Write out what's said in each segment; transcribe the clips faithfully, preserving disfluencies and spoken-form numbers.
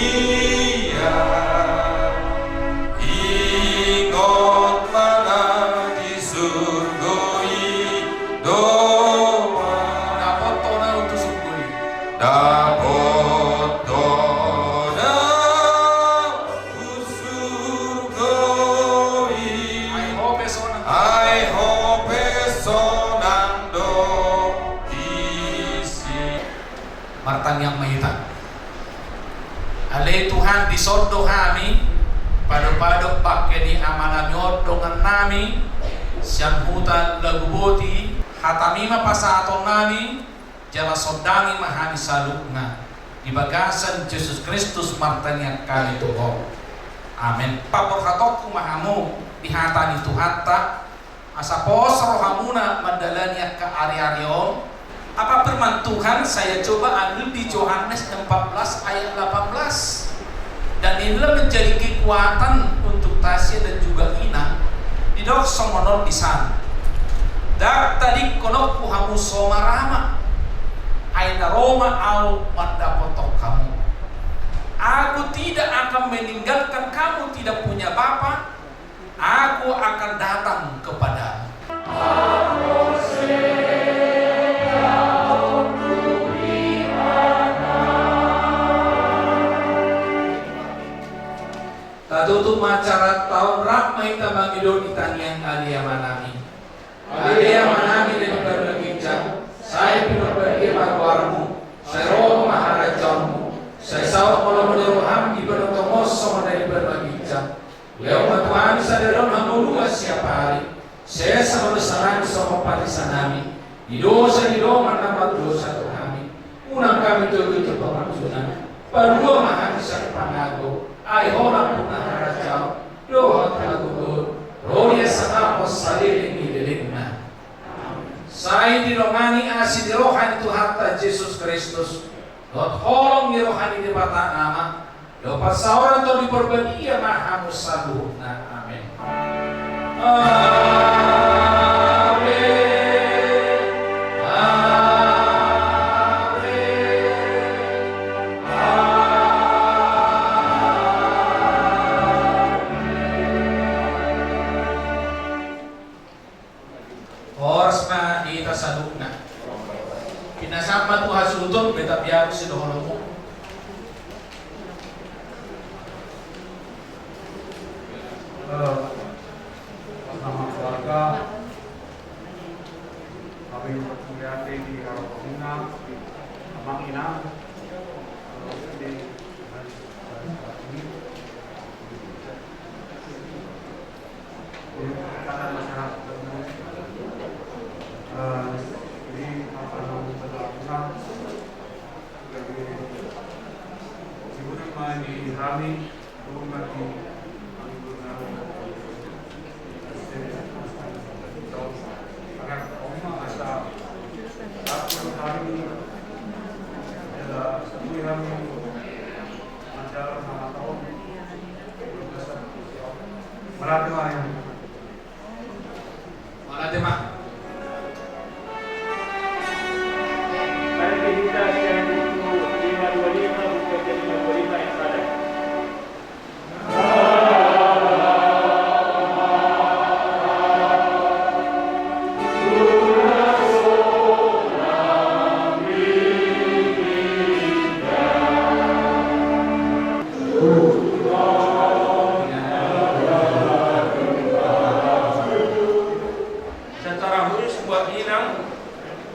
Ia, ingot ma na di surgo i do dapot hona tu surgo i. Dapot hona tu surgo i. Ai ho pe sonang. Ai ho pe sonang do disi. Martangiang ma hita. Ale Tuhan, dison do hami, padopadop bangke ni amanami on dongannami, sian huta Laguboti, hatami ma pasahatonnami, jala sondangi ma hami saluhutna. Di bagasan Jesus Kristus martangiang hami tu Ho. Amen. Paborhatonku ma hamu di hata ni Tuhanta, asa pos rohamuna mandalani angka ari-ari on. Apa firman Tuhan? Saya coba ambil di Yohanes empat belas ayat delapan belas. Dan inilah menjadi kekuatan untuk Tasya dan juga Inang. Didok songon on di sana. Ndang tadingkononku hamu so marama, ai na ro ma Ahu mandapothon hamu. Aku tidak akan meninggalkan kamu tidak punya bapa, Aku akan datang kepadamu. Tatutup ma acara taon, rap ma hita mangido di tangiang Ale Amanami. Ale Amanami na di banua ginjang, sai pinarbadia ma goarmu, sai ro ma harajaonmu, sai saut ma lomo ni roham di banua tonga on songon na di banua ginjang. Lehon ma tu hami sadari on hangoluan siapari. Sesa ma dosanami songon panesanami di dosa ni dongan na mardosa tu hami. Unang hami togihon tu pangunjunan. Palua ma hami sian pangago. Ai Ho do nampuna harajaon dohot hagogoon, ro di hasangapon saleleng ni lelengna. Sai didongani asi ni roha ni Tuhanta Jesus Kristus dohot holong ni roha ni Debata Ama, dohot parsaoran Tondi Parbadia ma hamu saluhutna. Amen. Amen. Amen. Amen. Horas ma di hita saluhutna. Pinasahat ma tu hasuhuton, beta piaru sidohonon. Eh, bersama keluarga, kami melihat di harapannya, Amang Inang, eh, di Mauliate ma. Secara khusus buat Inang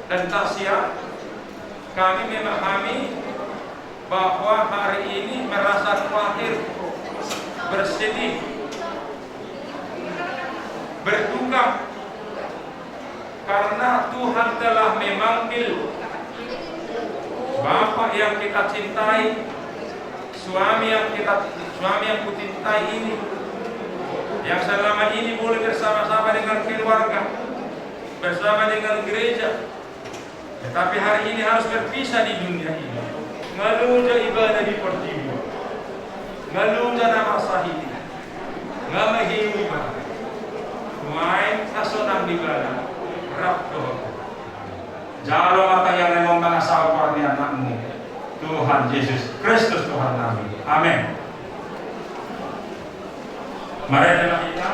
dan Tasya, kami memahami bahwa hari ini merasa khawatir, bersedih, berduka, karena Tuhan telah memanggil bapak yang kita cintai, suami yang kita, suami yang kucintai ini, yang selama ini boleh bersama-sama dengan keluarga, bersama dengan gereja, tetapi hari ini harus berpisah di dunia ini. Nga loja ibana di portibi on. Nga loja na marsahit i. Nga meheu ibana. Nuaeng na sonang ibana rap dohot. Jalo ma tangiang on mangasahon goar ni Anakmu, Tuhan Jesus. Kristus Tuhan nami. Amen. Marende ma hita.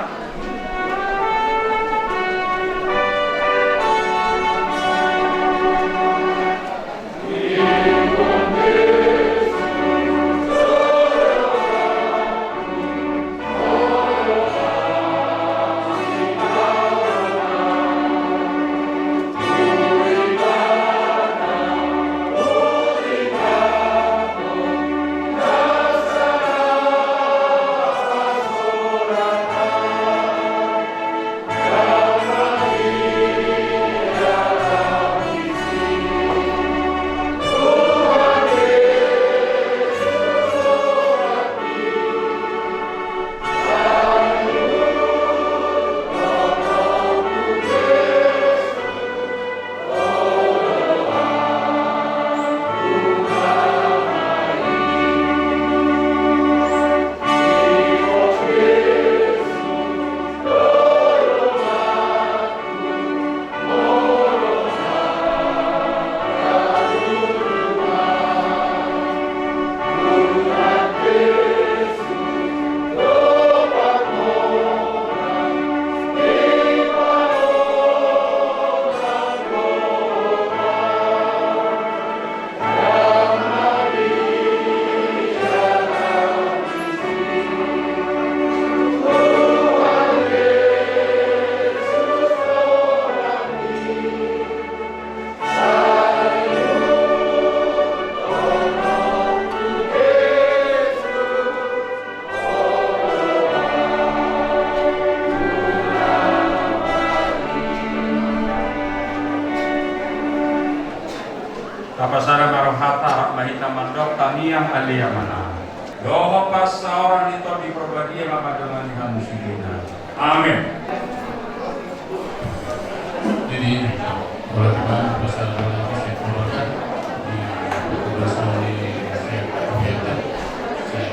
Tapasada ma rohanta, rap ma hita mandok tangiang ale Amanta. Dohot pansamotan ni Tondi Porbadia ma mandongani hamu sude. Amen. Jadi, kalau kita pasal dua belas Februari, di tugas kami, saya, saya, saya,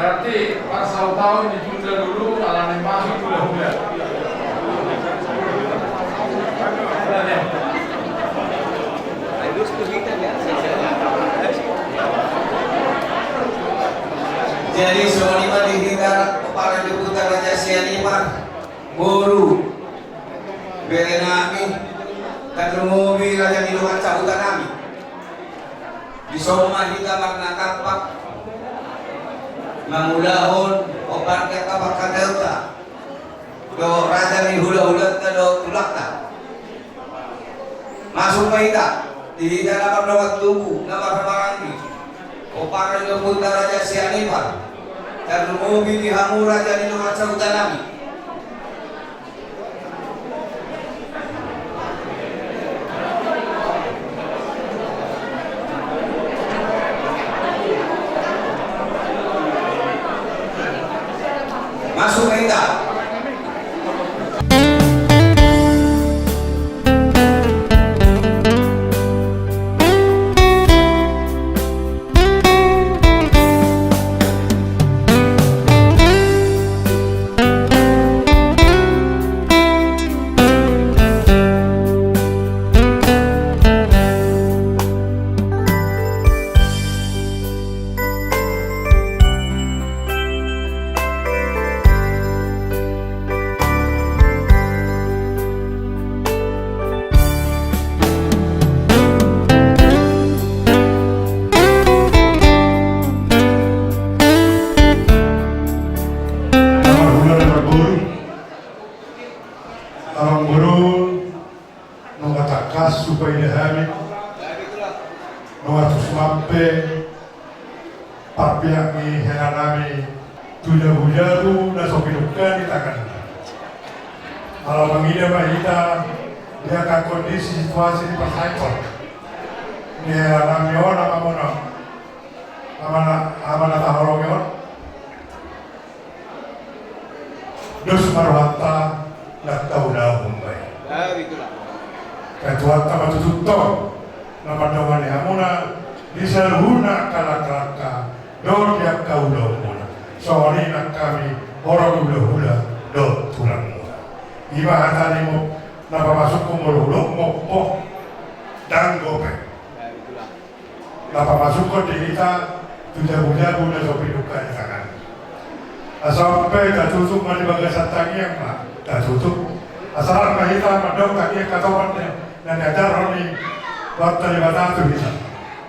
Berarti pas ulang tahun ditunda dulu, alani masuk hula-hula. Jadi, songon i ma di hita, para deputa Raja Sianipar, boru, bere nami, tarlumobi raja ni dongan sahuta nami. Dison ma hita marnatampak mangulahon hombar ni angka pangkataionta dohot raja ni hula-hulanta dohot tulangta. Masuk ma hita, di hita na mardongan tubu, na marhahamaranggi, hombar ni ompunta Raja Sianipar, tarlumobi di hamu raja ni dongan sahuta nami. Masuk ma hita. Amang boru, nunga tangkas hupaida hami, nunga tus mampe, parpiak ni hela nami tu jabu-jabu na so pinungka ni tangan. Ala mangida ma hita di angka kondisi situasi ni parsahithon ni hela nami on, Amang Boru. Amana, amana taholongi on. Dos ma rohanta, na taulahon ma i. Ketuanta ma tutu tong na mandongani hamuna di saluhutna angka langka-langka dohot di angka ulaonmuna. Songon i nang hami horong hulahula dohot tulangmuna. I ma hata ni na pamasukhon molo hudok, molo danggo pe na pamasukhon di hita tu jabu-jabu na so pinungka di tangan. Asa on pe tatutup ma di bagasan tangiang ma tatutup. Asa rap ma hita mandok tangiang hatopan na niajarhon ni Tuhanta Debata tu hita.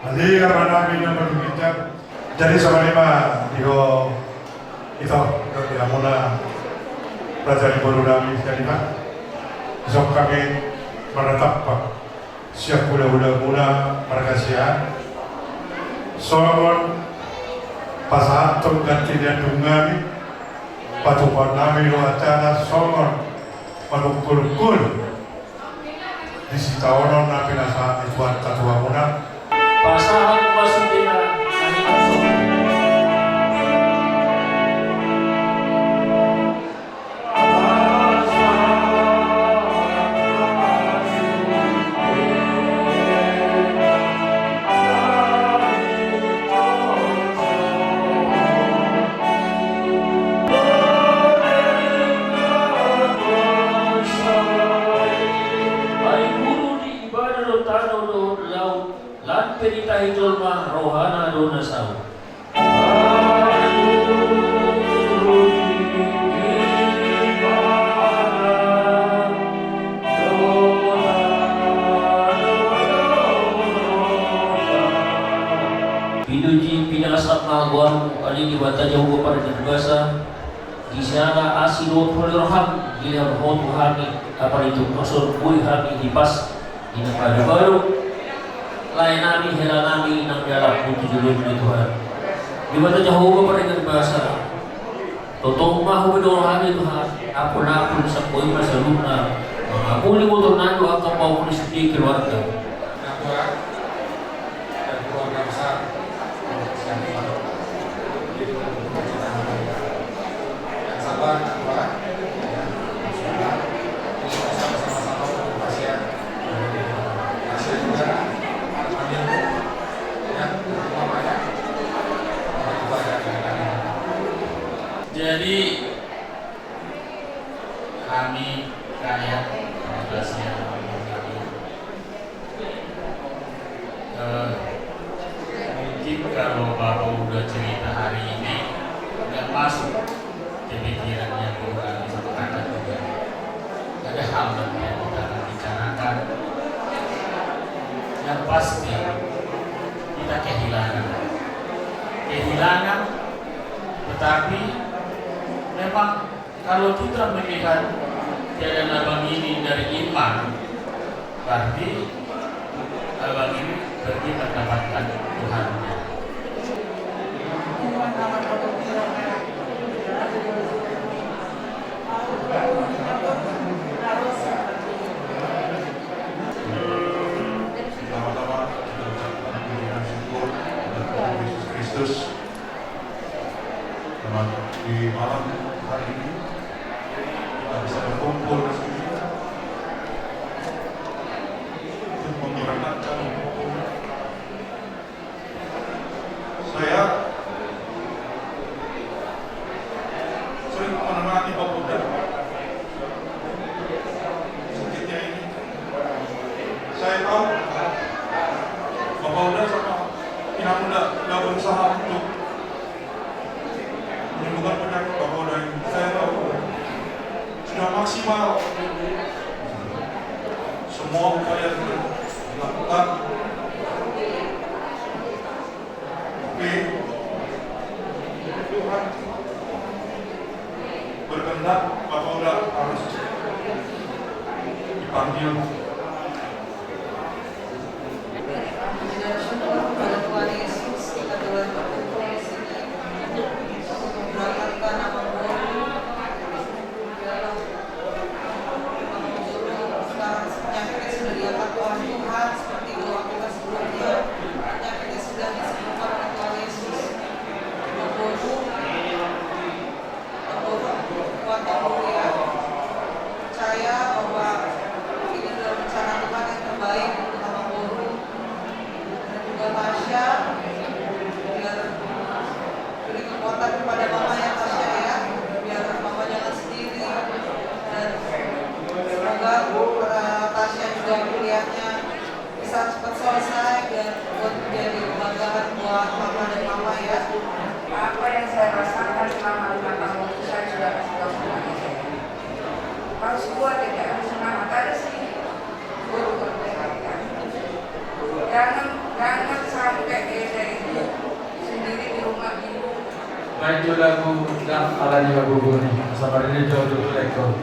Ale Amanami na marhite. Jadi songon i ma di ho ito, di hamuna raja ni boru nami, jadi ma dison hami marnatampak sian hula-hulamuna marga Siahaan songon pasahathon ganti ni andung nami, patupaon nami do acara songon manungkun-ungkun di sitaonon na pinasahat ni Tuhanta tu hamuna. Pasahat ma sude na hinaholongan. Ibadah do tano dohot laut, lan pe ditahi jolma rohana do na saut. Pinuji pinasahat ma goarmu, ale Debata Jahowa Pardenggan Basa. Di siala asi dohot holong ni roham, dilehon Ho tu hami, apa ditunggos on boi hami hipas di na balu-balu lae nami, hela nami nang dalan tu joloan on, Tuhan. Debata Jahowa Pardenggan Basa, tongtong ma Ho binoto hami, Tuhan. Ampun-ampun, sangkoi ma saluhutna, mangapuli boto nami dohot angka pahompu ni sude keluarga. Ketua dan keluarga besar Siahaan. Yang sabar, Ketua. Kita sama-sama berkasihan. Kasihan juga, Pak Amir. Ya, terima kasih. Jadi, kami rakyat Kota Siahaan, kami Eh, mungkin kalau Bapak udah cerita hari ini, nggak masuk ke pikirannya Bapak, bisa berkata juga. Ada hal yang kita akan bicarakan. Yang pasti, kita kehilangan. Kehilangan, tetapi memang kalau kita melihat keadaan abang ini dari iman, berarti abang ini pergi mendapatkan Tuhannya. Pertama-tama kita ucapkan puji dan syukur kepada Tuhan Yesus Kristus. Karena di malam hari ini kita bisa berkumpul di sini untuk memperingati. Saya sering menemani Bapak Uda sakitnya ini. Saya tahu Bapak Uda sama Inang Uda udah berusaha untuk menyembuhkan penyakit Bapak Uda ini. Saya tahu sudah maksimal semua upaya sudah dilakukan. Tapi Tuhan berkehendak, Bapak Uda harus dipanggil. Kita bersyukur kepada Tuhan Yesus, kita telah berkumpul di sini untuk memperkenalkan nama Tuhan. Sekarang penyakitnya sudah diangkat oleh Tuhan, seperti doa kita sebelumnya. Penyakitnya sudah disembuhkan oleh Tuhan Yesus. Kekuatan kepada mama ya, Tasya ya, biar mama jangan sendiri. Dan semoga, eh, Tasya juga kuliahnya bisa cepat selesai, biar buat menjadi kebanggaan buat papa dan mama ya. Apa yang saya rasakan selama lima tahun itu, saya sudah kasih tahu semuanya, saya. Harus kuat ya, harus semangat. Ada sih. Jangan, jangan sampai Eda itu sendiri di rumah ibu. Baik, jolo lagu Ndang Ala Ni Habobon i. Sabar, ini jolo, jolo, jolo.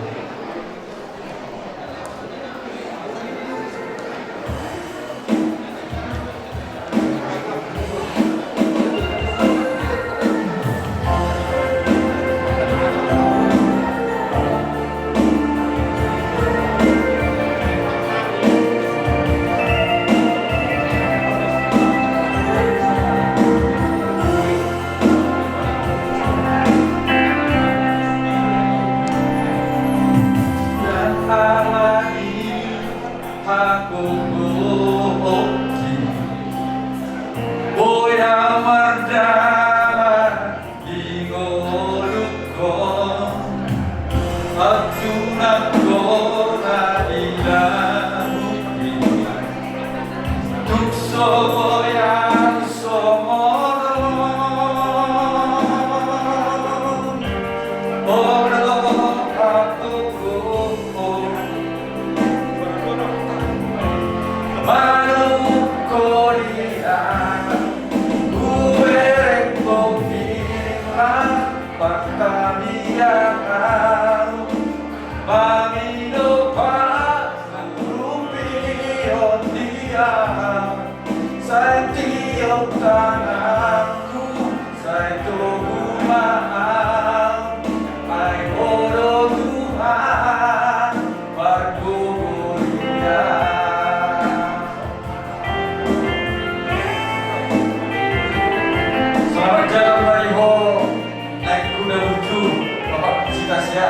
Hagogoonki, boi ahu mardalan di ngolungkon, anturan hona di lambungki, tung so boi ahu songon on. Olo, hagogoon. Manungkun i ahu, hubereng ho hirim las partamiangan ahu, mamindo pangurupion di ahu, sai tiop tanganku, sai togu ma ahu, ai Ho do Tuhan pargogo i ahu. Selamat jalan ma di ho, naengku na burju, Bapak Sitasya.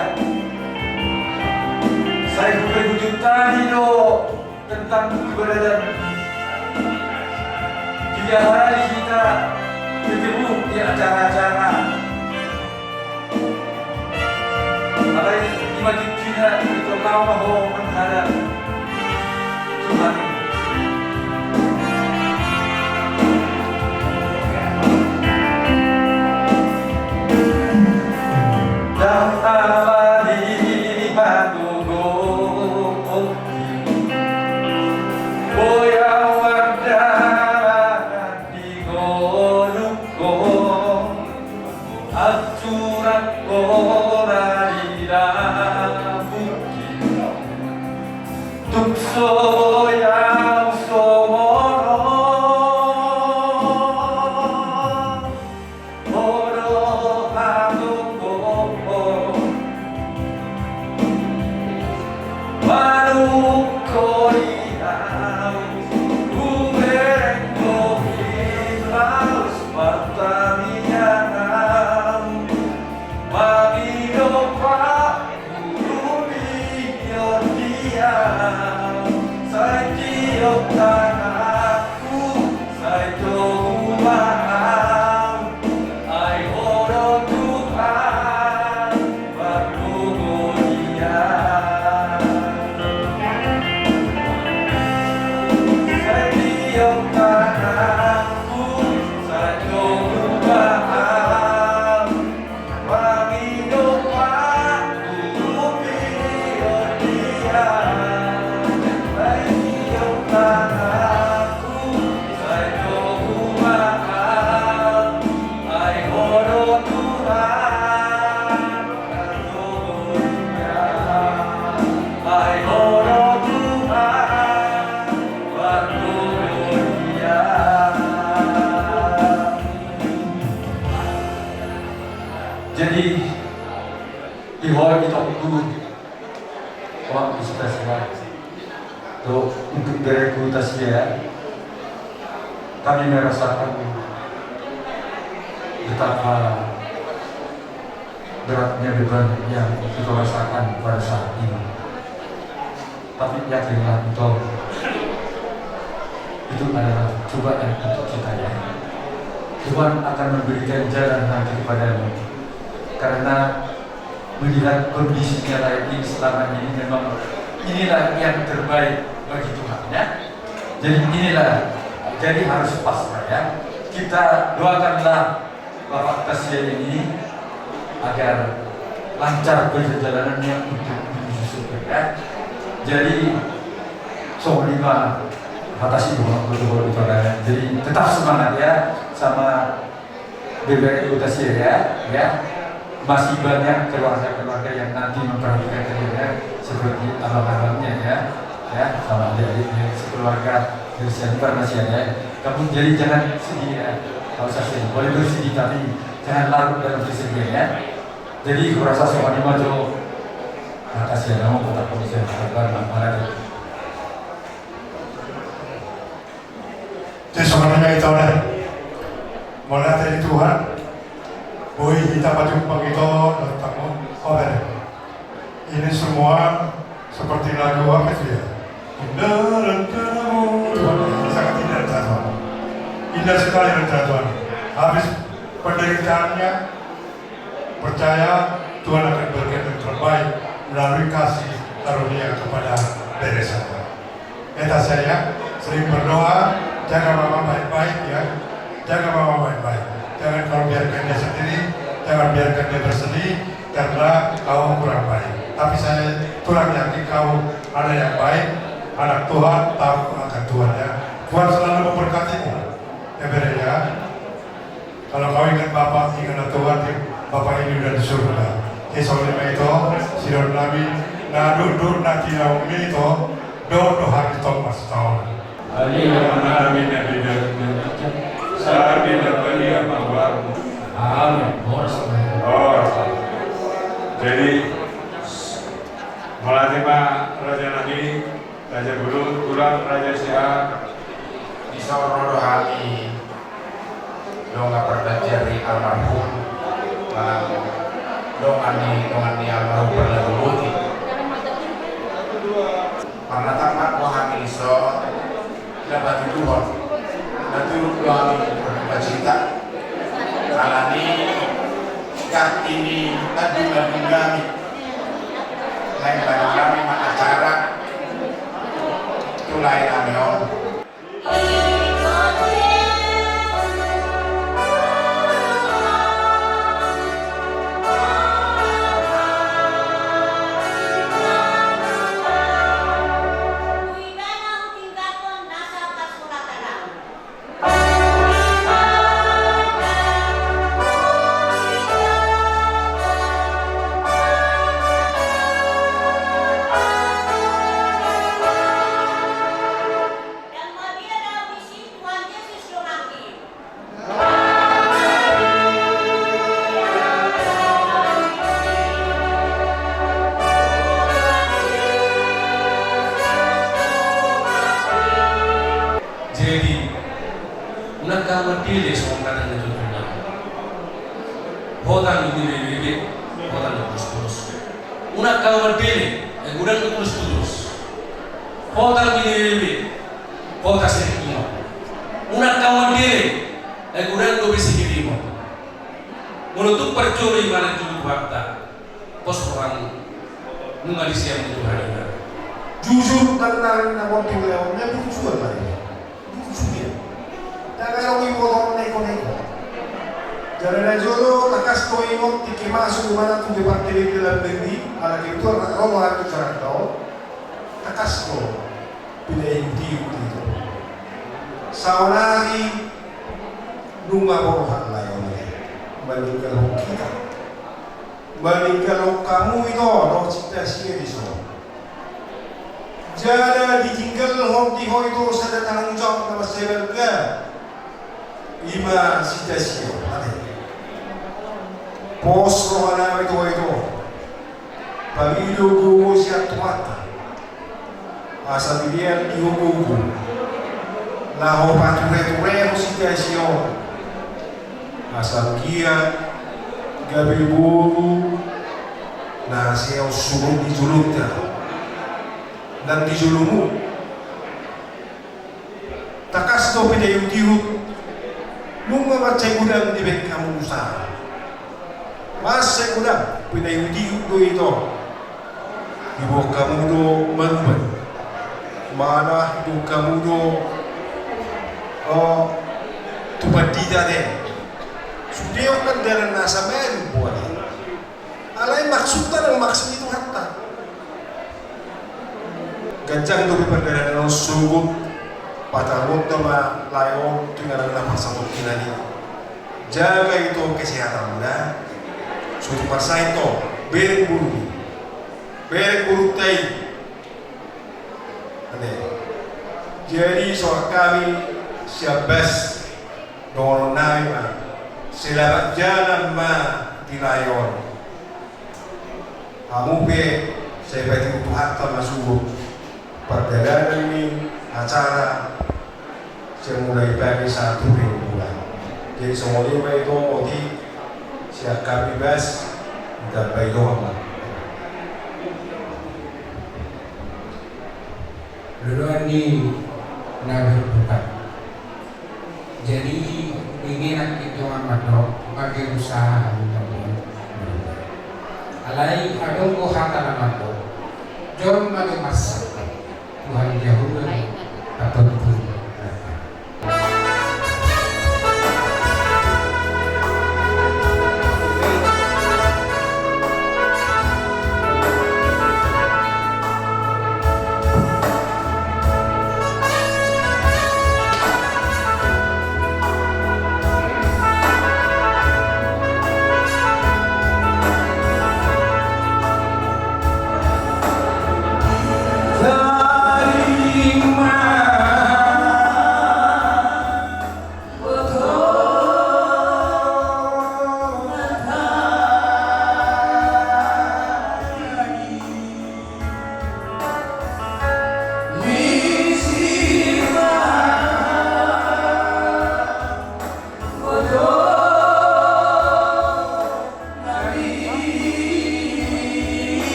Sai hupe hujunta ni do tentang keberadaan tiga hari kita ketemu di acara-acara. Alai ima tingkina, ito laho ma ho menghadap Tuhan. Ndang ala ni hagogoon, boi ahu mardalan di ngolungkon, anturan hona di lambungki, tung so boi ahu songon on. Olo, hagogoon. Manungkun i ahu, hubereng ho hirim las partamiangan ahu, mamindo pangurupion di ahu, sai tiop tanganku, sai togu ma ahu, ai Ho do Tuhan pargogo i ahu. Sai tiop tanganku, sai togu ma ahu, mamindo pangurupion di ahu, sai tiop tanganku, sai togu ma ahu, ai Ho do Tuhan pargogo i ahu, ai Ho do Tuhan pargogo i ahu. Jadi, di ho itokku, Pak Ustaz, ya. Tuh, untuk berekrutasi ya, kami merasakan betapa beratnya beban yang kita rasakan pada saat ini. Tapi yakinlah, betul, itu adalah cobaan untuk kita, ya. Tuhan akan memberikan jalan nanti kepadamu. Karena melihat kondisinya layak ini selama ini, memang inilah yang terbaik bagi Tuhan, ya. Jadi inilah, jadi harus pasrah, ya. Kita doakanlah Bapak Tasia ini agar lancar perjalanannya untuk menuju surga, ya. Jadi songon i ma hata si Tuhan, betul-betul, ya. Jadi tetap semangat, ya, sama B B R I Kota Sierra, ya. Masih banyak keluarga-keluarga yang nanti memperhatikan kalian, ya, seperti abang-abangnya, ya, ya, sama adik-adiknya, sekeluarga dari Sianipar, Mas, ya. Kamu jadi jangan sedih, ya, nggak usah sedih, boleh bersedih tapi jangan larut dalam kesedihan, ya. Jadi kurasa songon i ma jo. Makasih ya, kamu tetap bisa bersabar, Bang Maret. Jadi songon i ma ito, mauliate di Tuhan, boi hita pajumpang ito, dohot hamu. Oh, bere. Ini semua seperti lagu apa itu ya? Indah rencanamu, Tuhan. Sangat indah rencana Tuhan. Indah sekali rencana Tuhan. Habis penderitaannya, percaya Tuhan akan berikan yang terbaik melalui kasih karunia kepada bere saya. Kita saya sering berdoa, jaga mama baik-baik ya. Jaga mama baik-baik. Jangan kau biarkan dia sendiri, jangan biarkan dia bersedih karena kau kurang baik. Tapi saya tulang yakin kau anak yang baik, anak Tuhan, taat akan Tuhan ya. Tuhan selalu memberkatimu. Ya, bere ya. Kalau kau ingat Bapak, ingatlah Tuhan, Bapak ini udah di surga. Jadi songon i ma ito, sidok nami, na dukduk na tinaung ni ito, dohot do hami tong masitaon. Amin, amin, amin, amin. Amin, amin, amin. Amin. Horas. Horas. Jadi, mauliate ma raja nami, Raja Bulu, tulang, Raja Siahaan. Di son ro do hami dongan parbadia ni almarhum, manang dongan ni, dongan ni almarhum Parlabu Boti. Parnatampak do hami di son, na patuduhon, na turut do hami berduka cita. Alani gati ni tandung-tandung nami. Naeng tandung nami ma acara tu lae nami on. Jadi, unang hau mandele songon hata ni tutu na. Hotang ni bebebe, hotang ni tutus. Unang hau mandele, ai godang do tutus-tutus. Hotang ni bebebe, hotang sihirihon. Unang hau mandele, ai godang do be sihirihon. Molo tung parjolo i manang jolo tu hata. Pos roham, nunga disiam ni Tuhan i. Jujur tangkas na monting leon na burju alai. Burju ia. Taga dong i boto neko-neko. Jala na jolo tangkas do i monting ke masuk di mana tu departemen dalam negeri, ala kebetulan ro ma tu Jakarta. Tangkas do. Pinaihut-ihut ito. Saonari nunga borhat lae on maninggalhon hita. Maninggalhon hamu ito dohot si Tasia dison. Jala ditinggalhon di ho ito sada tanggung jawab na mansai balga. Ima si Tasia ate. Pos roha nami tu ho ito. Pangido gogo sian Tuhanta. Asa dilean di ho gogo laho pature-ture ho si Tasia on. Asa anggiat gabe boru na seos suhut di jolonta. Nang di jolomu. Tangkas do pinaihut-ihut Nunga mansai godang dibaen hamu usaha. Mansai godang, pinaihutihut do ito. Diboan hamu do maruban. Manang diboan hamu do, o, tu pandita te. Sude on kan dalan na sabaru buat i. Alai maksudna nang maksud ni Tuhanta. Ganjang dope pardalanan on sogot, pataruhonta ma lae on tu inganan na parsatongkinan i. Jaga ito kesehatanmuna. Sude marsahit do, bereng boru. Bereng borunta i. Ate. Jadi songon hami sian Bas, dohonon nami ma, selamat jalan ma di lae on. Hamu pe sai patiru Tuhanta ma sogot pardalanan ni acara sian mulai pagi sahat tu pengumpulan. Jadi songon i ma ito, oti, sian hami Bas, ditambai dohot ma. Loloan ni na berbuka. Jadi ingin kita mandok, pakai usaha untuk. Alai adong do hata na mandok. Jom pakai masa. Tuhan Yahudi. Apa pun.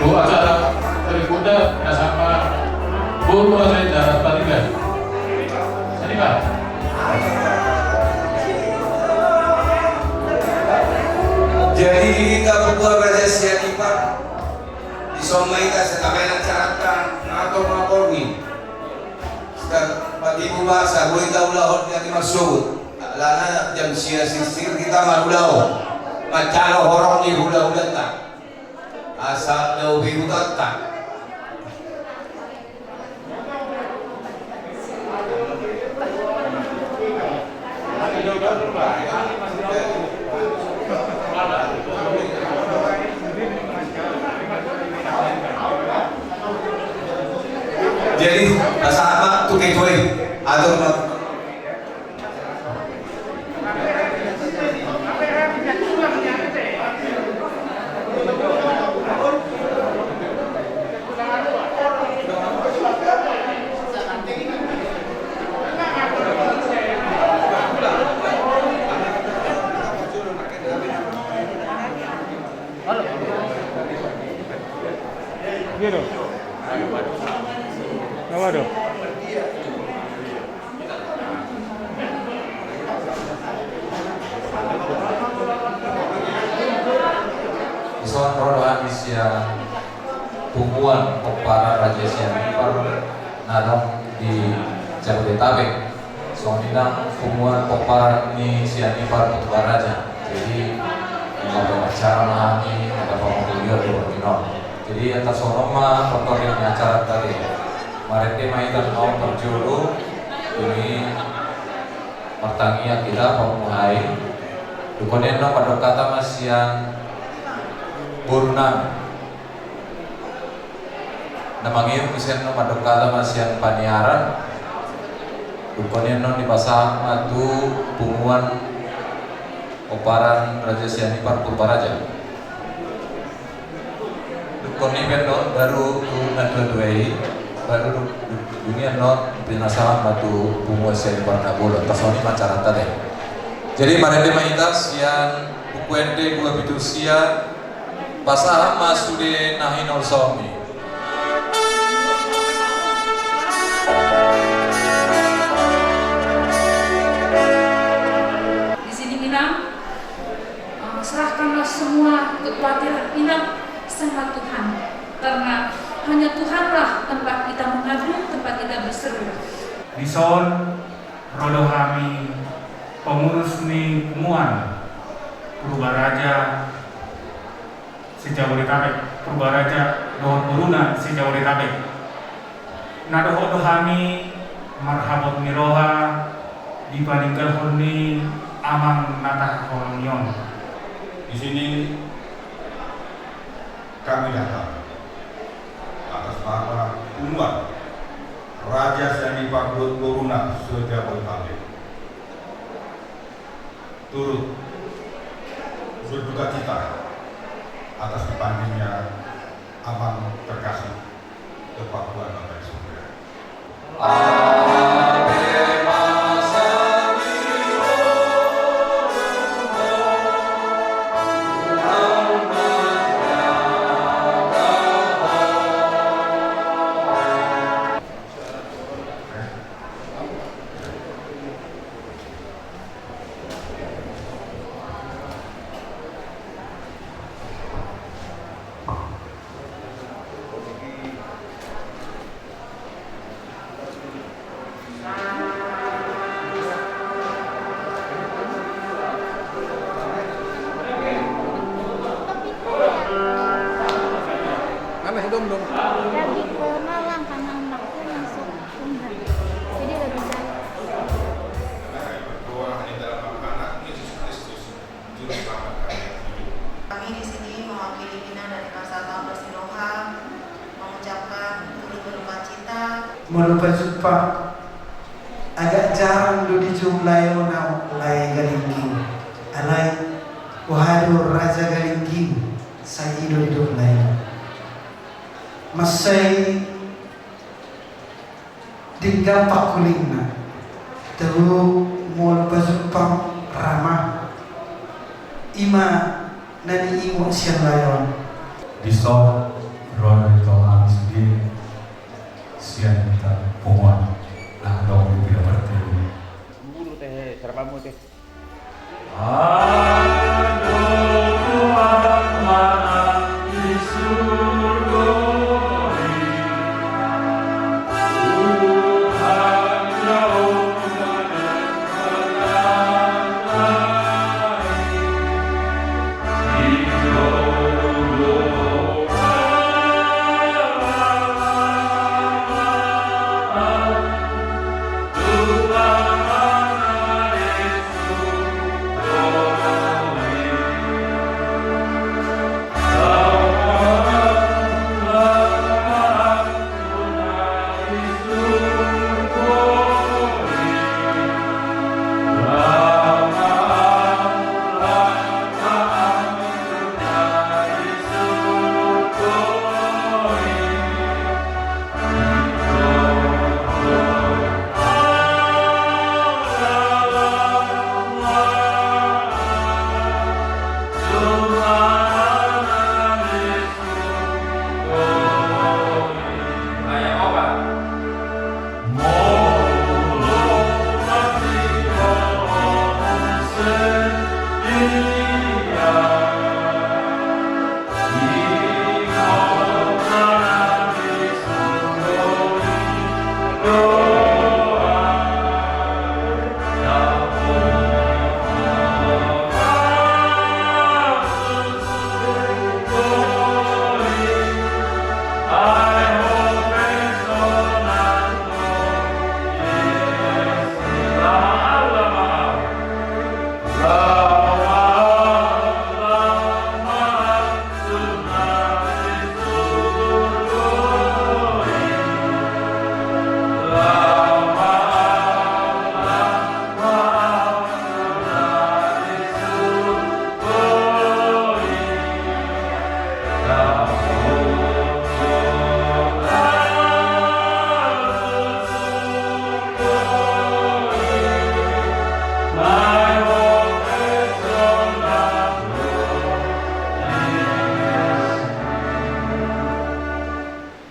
Tu acara berikutna, na sama boru Raja Sianipar. Jadi, di hita boru Raja Sianipar, dison ma hita satabaen acaranta, na tonga boru i. Sita patibu basa, boi taulahon di ari marsogot. Alana jam sia sirsir hita marulaon, manjalo horong ni hulahulanta. Asa dao be hutanta. Jadi, pasahat ma tu ketua i, atur ma. Iya dong. Apa dong? Dison ro do hami sian punguan pomparan Raja Sianipar na adong di Jabodetabek. Songon i nang punguan pomparan ni Sianipar Purba Raja. Jadi, mambahen acara ma hami, ada pamanggilan di waktu on. Jadi, atas sonon ma partorus ni acaranta. Marende ma hita on parjolo, dung i martangiang hita pamuhai. Dung on annon mandok hata ma sian boru nami. Na mangihut muse annon mandok hata ma sian paniaran. Dung on annon dipasahat ma tu punguan pomparan Raja Sianipar Purba Raja. Dung on i pe annon baru tu na dua-dua i, baru dung, dung, dung i annon pinasahat ma tu punguan Sianipar na bolon. Tarsongon i ma acaranta da. Jadi marende ma hita sian Buku Ende dua pitu sia, pasahat ma sude na hinolsomi. Di sini, Inang, eh, serahkanlah semua kekhawatiran Inang sama Tuhan, karena hanya Tuhanlah tempat kita mengadu, tempat kita berseru. Dison ro do hami pengurus ni punguan Purba Raja se-Jabodetabek, Purba Raja dohot boruna se-Jabodetabek. Na dohot do hami marhabot ni roha di paninggalhon ni amang na tahaholongi on. Di sini kami datang atas nama punguan Raja Sianipar dohot boruna se-Jabodetabek. Turut berduka cita atas dipanggilnya Amang terkasih ke Pakuan Bapak di surga. Molo pajumpang, agak jarang do dijou lae on au, lae Galinggiu. Alai boha do Raja Galinggiu, sai i do didok lae on. Mansai denggan pangkulingna. Tabo molo pajumpang ra ma. I ma na niingot sian lae on. Dison ro do ito hami sude sian hita punguan na adong di Pidie Pertiwi. Guru te, serbamu te.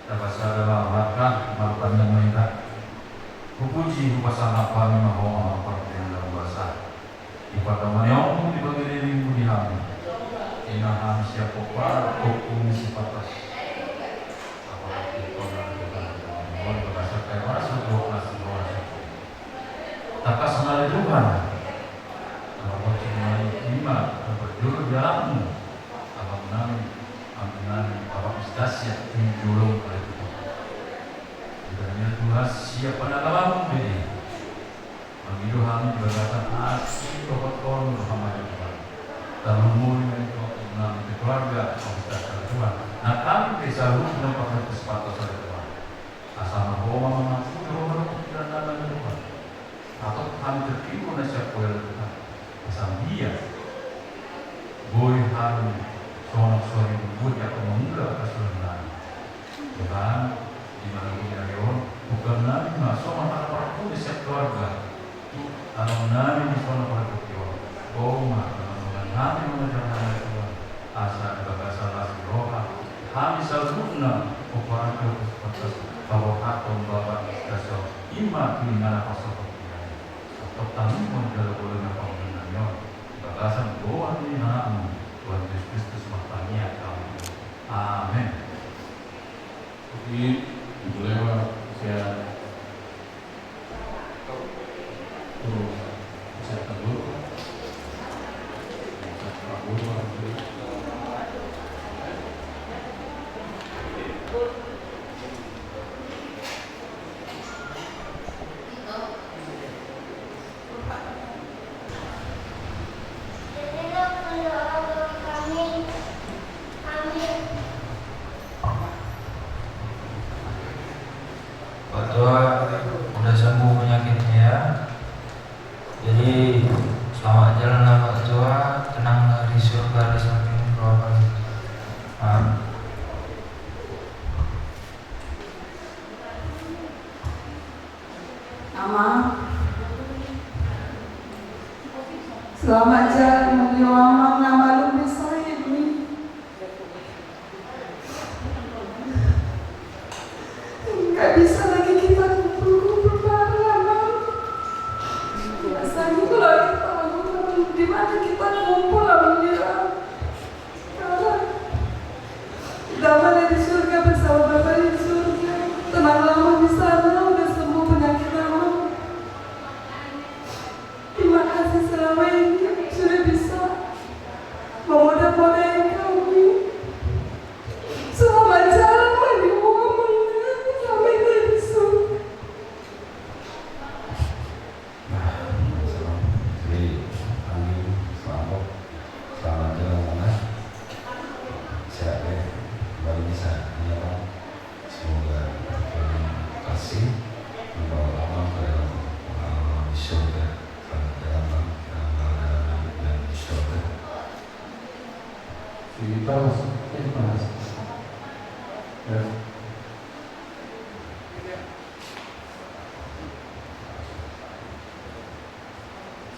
Tapasada ma rohanta, martangiang ma hita. Hupuji, hupasangap hami ma Ho, Ama pardenggan na huasa. Di pardamoan ni rohaM, di panghirimMu di hami. Ina hami siap pomparan, Ho, hami sipatas. Apalagi Tuhan, Tuhan, Tuhan, Tuhan, Tuhan, Tuhan, Tuhan, Tuhan, Tuhan, Tuhan. Tangkas ma ale Tuhan. Ala botima i ma na parjolo di alamMu. Abang nami, ampun nami, abang istasiak, injolong ale Tuhan. Di tangiang Tuhan, siap panagamanMu be. Mangido hami di bagasan asi dohot toruan rohaM, Tuhan. Tarlumobi ma i tu ampun nami, tu keluarga, abang istasiak ale Tuhan. Na hami pe saluhutna pakai kesempatan ale Tuhan. Asa ma Ho ma mangampuni roha dohot pikiran nami ale Tuhan. Atop hami tertipu na siap poel Tuhan. Asa dia. Boi hami songon suari bubut yang mangula kasih nami. Tuhan, di mana pun dari on, bukan nami ma songon anak parpudi siap keluarga. Abang nami di songon parpudi on. Ho ma, abang nami mengajar hami Tuhan. Asa di bagasan las ni roha, hami saluhutna, pomparan tu pantas, paborhaton Bapa, Ina, Soro, Ima, Tuhan, Inang, Pasu, Pangkian. Totap tangihon jala bolon na pangundangan on. Di bagasan goar ni AnakMu, Tuhan Jesus Kristus, martangiang hami. Amen. Oke, mulai, Pak. Siap. Selamat jalan, Ama Ketua. Tenanglah di surga, di samping Tuhan. Amin. Ama. Selamat jalan, Ama, na malum di sahit ni. Nggak bisa lagi kita kumpul-kumpul bareng, Ama. Biasanya kalau kita kumpul, di mana kita kumpul, Ama, bilang. Sekarang, damai di surga bersama Bapa di surga. Tenanglah Ama di sana, udah sembuh penyakit Ama. Terima kasih selama ini sudah bisa memoda-modai kami. Selamat jalan, Ama, sampai ke surga. Nah, selamat. Jadi, Anggi, selamat. Selamat jalan, Ama. Sehat, ya. Kembali bisa, ya, Bang. Semoga Tuhan kasih membawa Ama ke dalam pengalaman di surga. Selamat jalan, Bang, dalam perjalanan dan di surga. Cerita masuk, eh, bahas. Ya.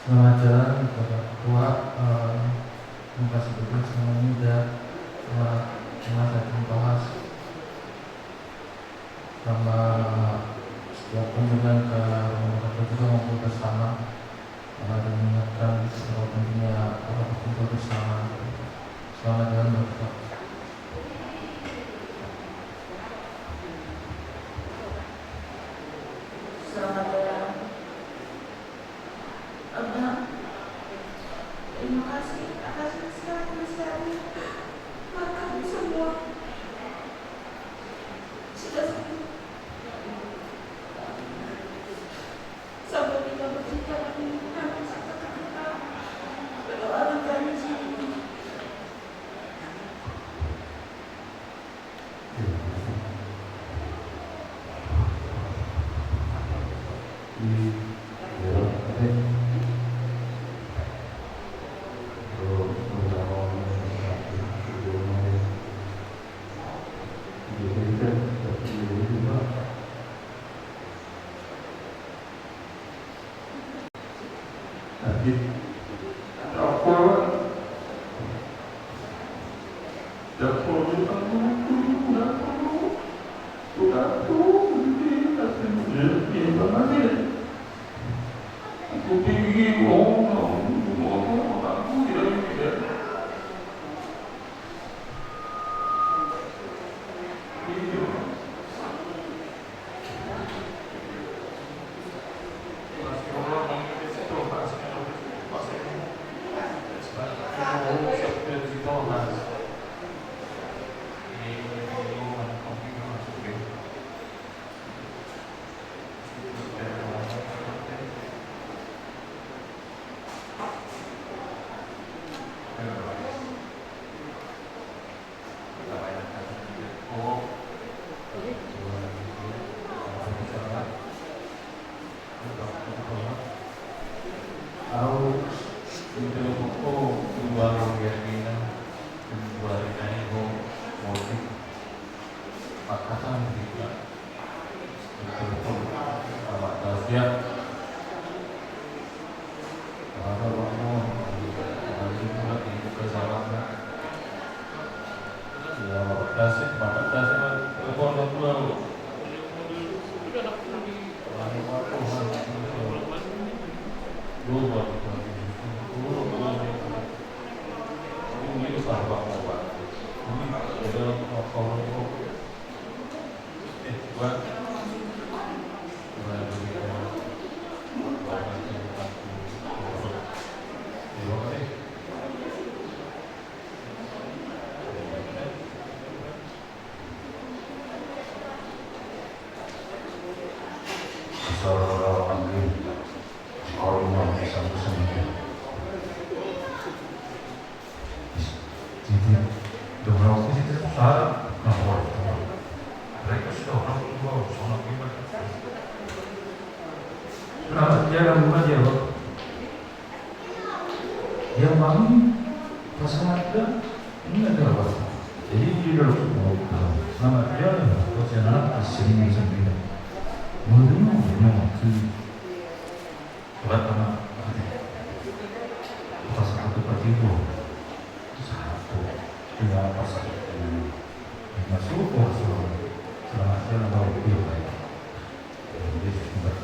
Selamat jalan, Bapak Ketua. Eh, terima kasih banyak selama ini udah, eh, masa membahas sama setiap kunjungan ke rumah Bapak juga ngumpul bersama. Karena mengingatkan betapa pentingnya apa berkumpul bersama. Selamat jalan, Bapak Ketua. Selamat jalan. Abang, terima kasih atas nasihat-nasihatnya. Buat kami semua. Sudah semua. Sampai kita bercerita, kami kata-kata. Berdoa kami semua. Ia mami, pasangan dia, ini ada apa? Jadi, dia udah mau tahu. Selamat jalan, kau jangan apa, sering, sering. Mau dengar, mau dengar. Buat anak. Pas satu, pas itu. Satu. Dua, pas satu. Masuk, oh, selamat. Selamat jalan, bawa dia, baik. Jadi, buat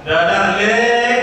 Dadah, Lek.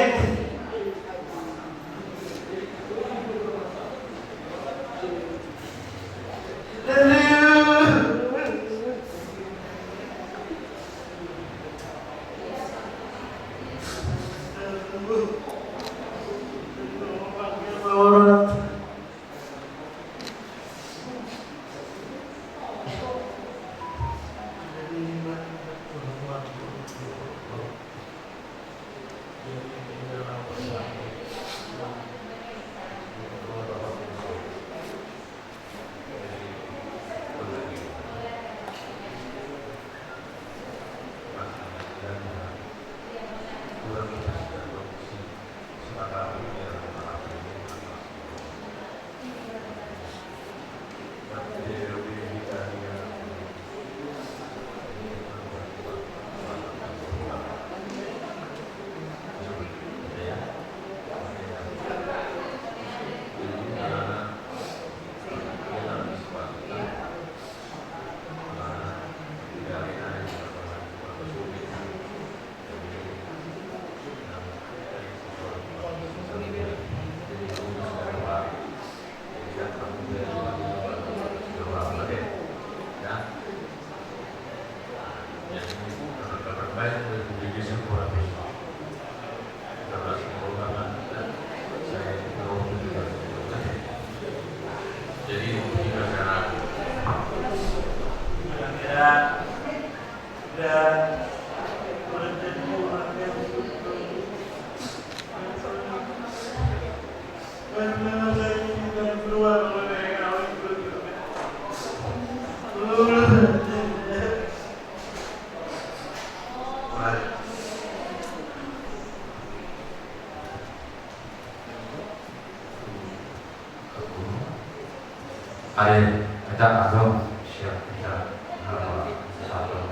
Are, eta adong siap kita nama satu.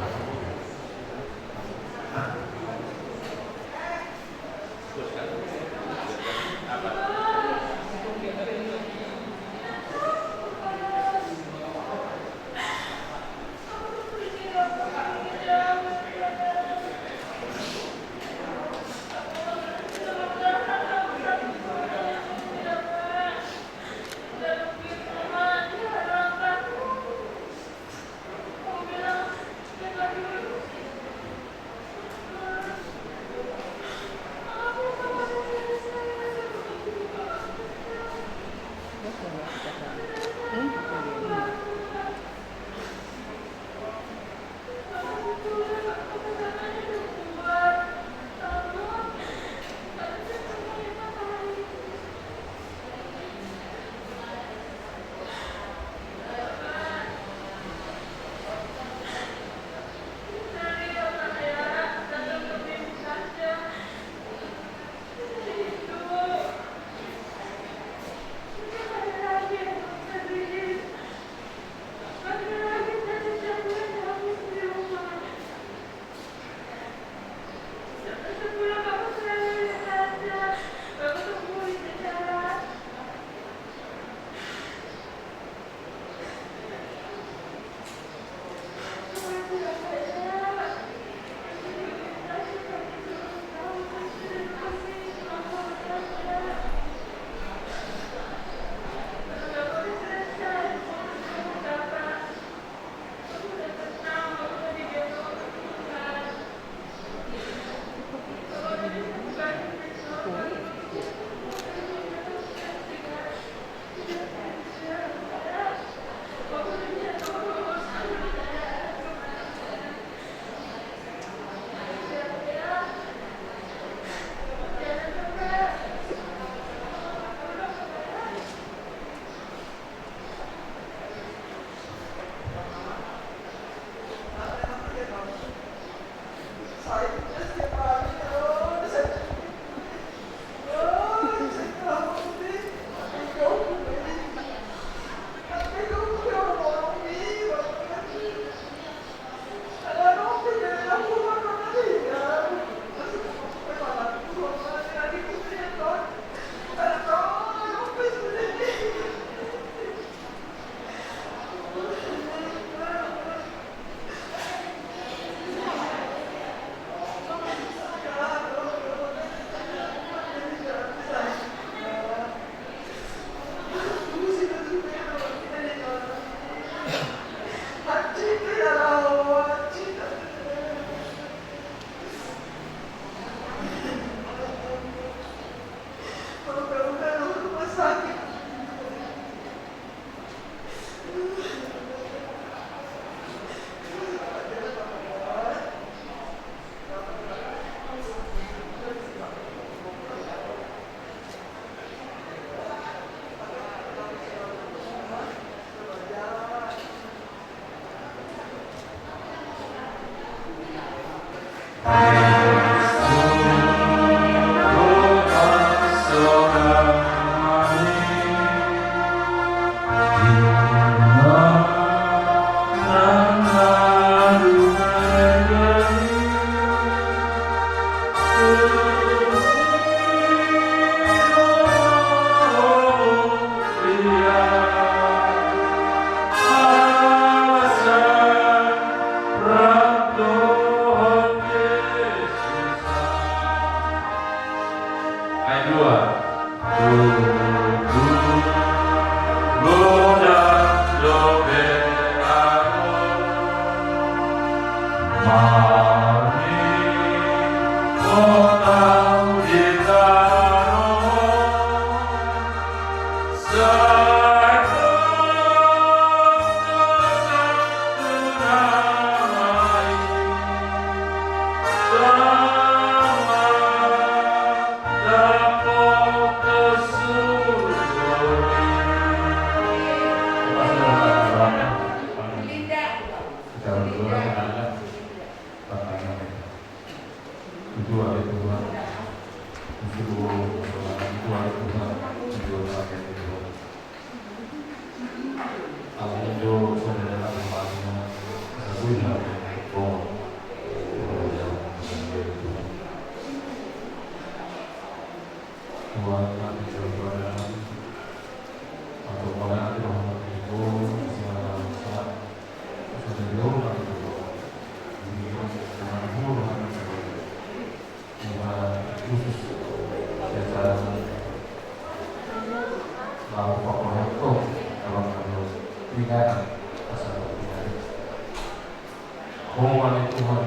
Ho ma ale Tuhan,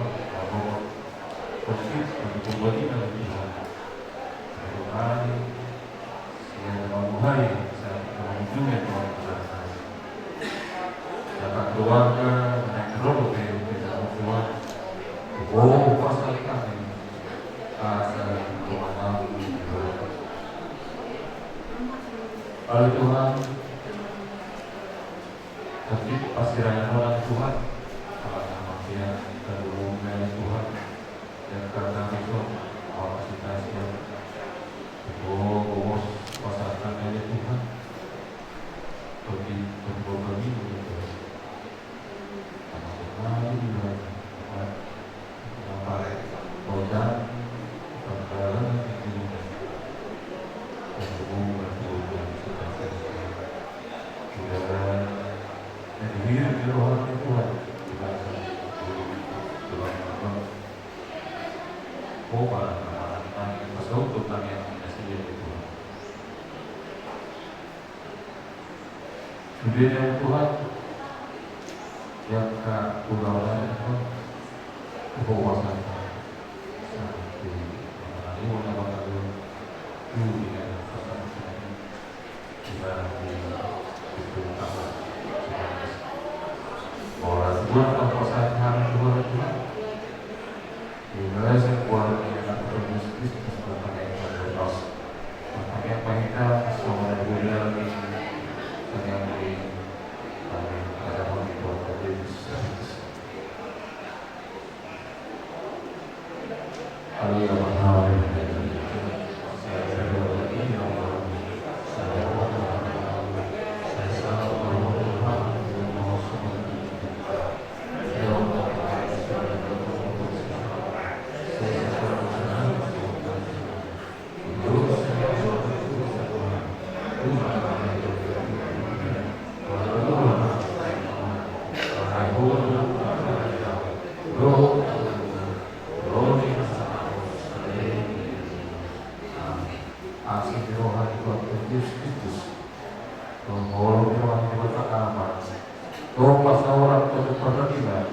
Ho ma. Ho ma, Tuhan, Tuhan, Tuhan. Tuhan, sian na mamungka i, sahat tu ujungna, Tuhan, Tuhan. Dapat keluarga, naik roda, Tuhan, Tuhan. Ho, pasal kami. Asa Tuhan, Tuhan. Ale Tuhan, tapi pasti raya orang Tuhan. Kalau sama dia, kedua Tuhan. Yang kata besok, kapasitas dia. Oh, bos, pasaran dari Tuhan. Pergi, pergi, pergi, gitu. Sama sekali, gitu. Apa? Apa? Ojan, perjalanan, gitu. Perhubungan, perhubungan, sudah selesai. Sudah, jadi, hidup di rohani Tuhan. Kita akan, Tuhan, Tuhan. Ho ma, Tuhan, Tuhan, Tuhan, Tuhan, Tuhan. Sude, Tuhan, yang ka ulaon, Tuhan, kekuasaan. Sampai, Tuhan, Tuhan, Tuhan, Tuhan. Ora, Tuhan, kekuasaan Tuhan, Tuhan, Tuhan. Di bagasan keluarga Tuhan Yesus Kristus, Tuhan, yang berdoa. Tuhan, yang pahita, semoga berdoa di Tuhan, yang di Tuhan, pada mau di Tuhan Yesus Kristus. Haleluya, haleluya. Asi ni roha ni Tuhan Yesus Kristus. Dohot holong ni roha ni Debata Ama. Dohot pasaoran, dohot paradilan.